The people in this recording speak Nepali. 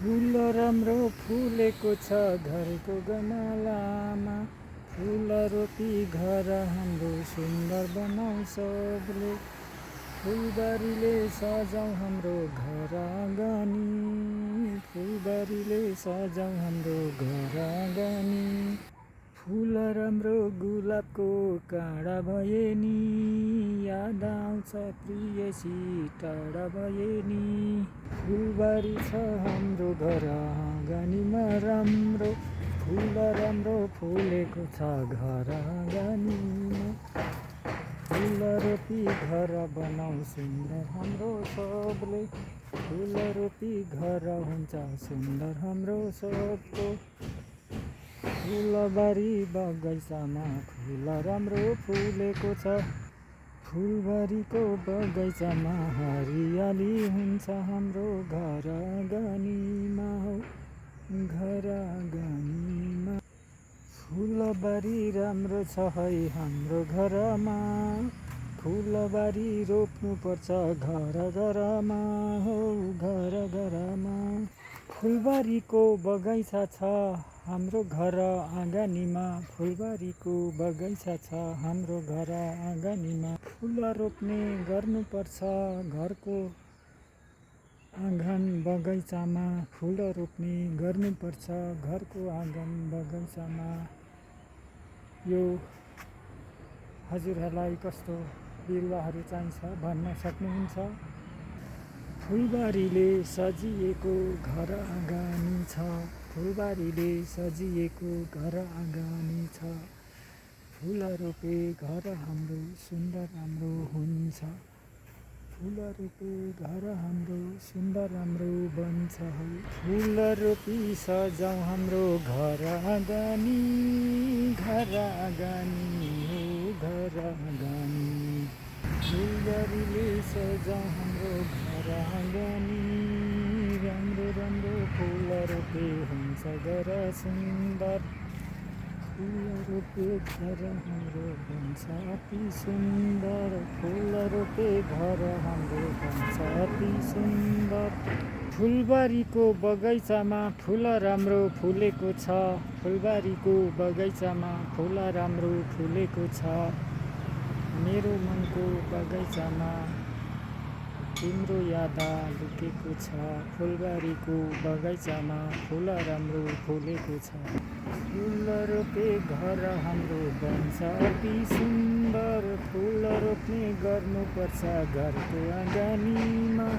फुल राम्रो फुलेको छ घरको गमलामा। फुल रोपी घर हाम्रो सुन्दर बनाउँछ सबले। फुलबारीले सजाउँ हाम्रो घर आँगनी। फुलबारीले सजाउँ हाम्रो घर आँगनी। फुल राम्रो गुलाबको काँडा भए नि याद आउँछ प्रियसी टाढा भए नि। फुलबारी छ हाम्रो घर आँगनीमा राम्रो। फुल राम्रो फुलेको छ घर आँगनीमा। फुल रोपी घर बनाउँ सुन्दर हाम्रो सबले। फुल रोपी घर हुन्छ सुन्दर हाम्रो सबको। फुलबारी बगैँचामा फुल राम्रो फुलेको छ। फुलबारीको बगैँचामा हरियाली हुन्छ हाम्रो घर आँगनीमा हो घर आँगनीमा। फुलबारी राम्रो छ है हाम्रो घरमा। फुलबारी रोप्नुपर्छ घर घरमा हो घर घरमा। फुलबारीको बगैँचा छ हाम्रो घर आँगनीमा। फुलबारीको बगैँचा छ हाम्रो घर आँगनीमा। फुल रोप्ने गर्नुपर्छ घरको आँगन बगैँचामा। फुल रोप्ने गर्नुपर्छ घरको आँगन बगैँचामा। यो हजुरहरूलाई कस्तो बिरुवाहरू चाहिन्छ भन्न सक्नुहुन्छ। फुलबारीले सजिएको घर आँगनी छ। फुलबारीले सजिएको घर आँगनी छ। फुल रोपे घर हाम्रो सुन्दर राम्रो हुन्छ। फुल रोपे घर हाम्रो सुन्दर राम्रो बन्छ है। फुल रोपी सजाउँ हाम्रो घर आँगनी। घर आँगनी हो घर आँगनी। फुलबारीले सजाउँ हाम्रो घर आँगनी। राम्रो राम्रो फुल रोपे हुन्छ घर सुन्दर। फुल रोपे घर हाम्रो बन्छ अति सुन्दर। फुल रोपे घर हाम्रो बन्छ अति सुन्दर। फुलबारीको बगैँचामा फुल राम्रो फुलेको छ। फुलबारीको बगैँचामा फुल राम्रो फुलेको छ। मेरो मनको बगैँचामा तिम्रो याद लुकेको छ। फुलबारीको बगैँचामा फुल राम्रो फुलेको छ। फुल रोपे घर हाम्रो बन्छ अति सुन्दर। फुल रोप्ने गर्नुपर्छ घरको आँगनीमा।